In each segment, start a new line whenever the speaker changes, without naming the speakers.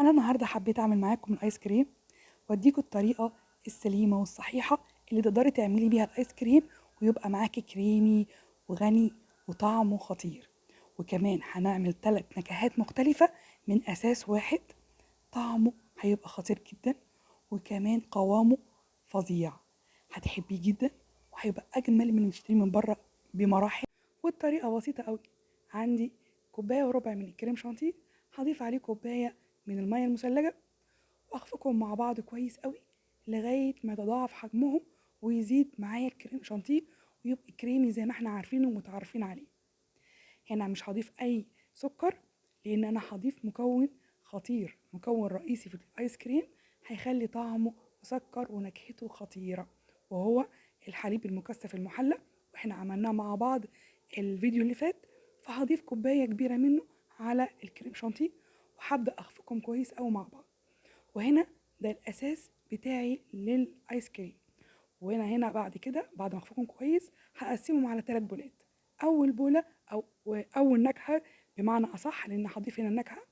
انا النهارده حبيت اعمل معاكم الايس كريم واديكم الطريقة السليمة والصحيحه اللي تقدري تعملي بيها الايس كريم ويبقى معاكي كريمي وغني وطعمه خطير. وكمان هنعمل 3 نكهات مختلفة من اساس واحد، طعمه هيبقى خطير جدا وكمان قوامه فظيع، هتحبيه جدا وهيبقى اجمل من اللي نشتريه من بره بمراحل. والطريقة بسيطة قوي. عندي كوباية وربع من الكريم شانتيه، هضيف عليه كوباية من المية المثلجه واخفقهم مع بعض كويس قوي لغاية ما يتضاعف حجمهم ويزيد معايا الكريم شانتيه ويبقى كريمي زي ما احنا عارفينه ومتعارفين عليه. هنا مش هضيف اي سكر لان انا هضيف مكون خطير، مكون رئيسي في الايس كريم هيخلي طعمه مسكر ونكهته خطيرة، وهو الحليب المكثف المحلى، واحنا عملناه مع بعض الفيديو اللي فات. فهضيف كوباية كبيرة منه على الكريم شانتيه وهبدا اخفقهم كويس قوي مع بعض. وهنا ده الاساس بتاعي للايس كريم. وهنا بعد كده بعد ما اخفقهم كويس هقسمهم على 3 بولات. اول بوله او اول نكهة بمعنى اصح، لان هضيف هنا النكهة،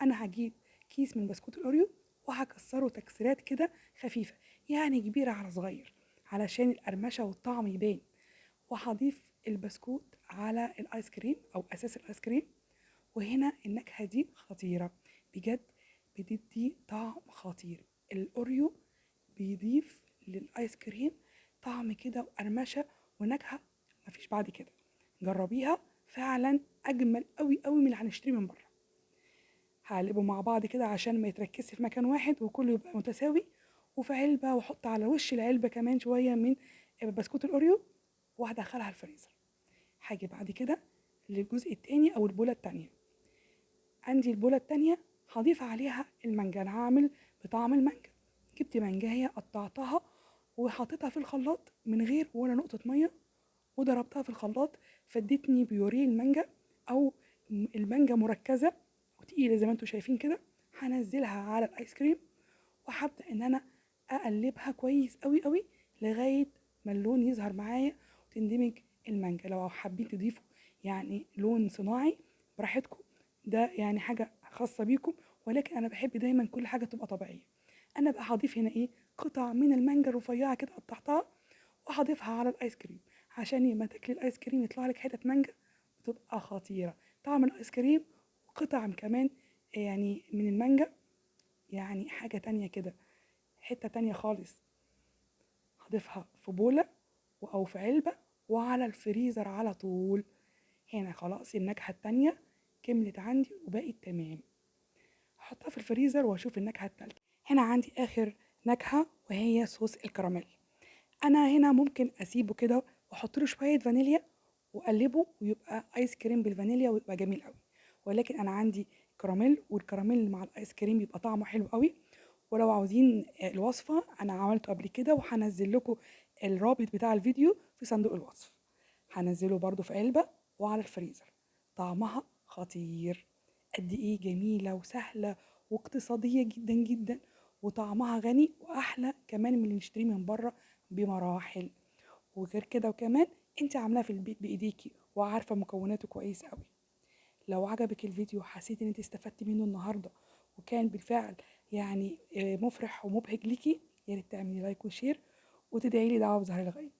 انا هجيب كيس من بسكوت الاوريو وهكسره تكسيرات كده خفيفة، يعني كبيرة على صغير علشان القرمشه والطعم يبان. وهضيف البسكوت على الايس كريم او اساس الايس كريم. وهنا النكهة دي خطيرة بجد، بتدي طعم خطير. الاوريو بيضيف للايس كريم طعم كده وقرمشه ونكهه مفيش بعد كده. جربيها فعلا اجمل قوي قوي من اللي هنشتريه من بره. هقلبه مع بعض كده عشان ما يتركزش في مكان واحد وكله يبقى متساوي. وفي علبة، واحط على وش العلبة كمان شوية من بسكوت الاوريو وهدخلها الفريزر. هاجي بعد كده للجزء التاني او البوله التانية. عندي البوله التانية هضيف عليها المانجا. انا هعمل بطعم المانجا. جبت مانجايه قطعتها وحطيتها في الخلاط من غير ولا نقطة مية، وضربتها في الخلاط فادتني بيوريه المانجا او المانجا مركزه وتقيله زي ما انتم شايفين كده. هنزلها على الايس كريم وهبدا ان انا اقلبها كويس قوي قوي لغاية ما اللون يظهر معايا وتندمج المانجا. لو حابين تضيفوا يعني لون صناعي براحتكم، ده يعني حاجة خاصة بيكم، ولكن انا بحب دايما كل حاجة تبقى طبيعية. انا بقى هضيف هنا ايه؟ قطع من المانجا الرفيعة كده قطعتها وهضيفها على الايس كريم عشان لما تاكلي الايس كريم يطلع لك حتت مانجا بتبقى خطيرة. طعم الايس كريم وقطع كمان يعني من المانجا، يعني حاجة تانية كده، حتة تانية خالص. هضيفها في بوله او في علبة وعلى الفريزر على طول. هنا خلاص النكهة التانية كملت عندي وبقت تمام. هحطها في الفريزر واشوف النكهة التالتة. هنا عندي اخر نكهة وهي صوص الكراميل. انا هنا ممكن اسيبه كده واحط له شوية فانيليا واقلبه ويبقى ايس كريم بالفانيليا ويبقى جميل قوي، ولكن انا عندي كراميل، والكراميل مع الايس كريم بيبقى طعمه حلو قوي. ولو عاوزين الوصفة انا عملته قبل كده وهنزل لكم الرابط بتاع الفيديو في صندوق الوصف. هنزله برده في علبة وعلى الفريزر. طعمها خطير قد ايه، جميلة وسهلة واقتصادية جدا جدا، وطعمها غني واحلى كمان من اللي نشتريه من بره بمراحل. وغير كده وكمان انت عاملاه في البيت بايديكي وعارفه مكوناته كويس قوي. لو عجبك الفيديو وحسيتي ان انت استفدتي منه النهارده وكان بالفعل يعني مفرح ومبهج ليكي، يا ريت تعملي like و share وتدعي لي دعوه بظهر الغيب.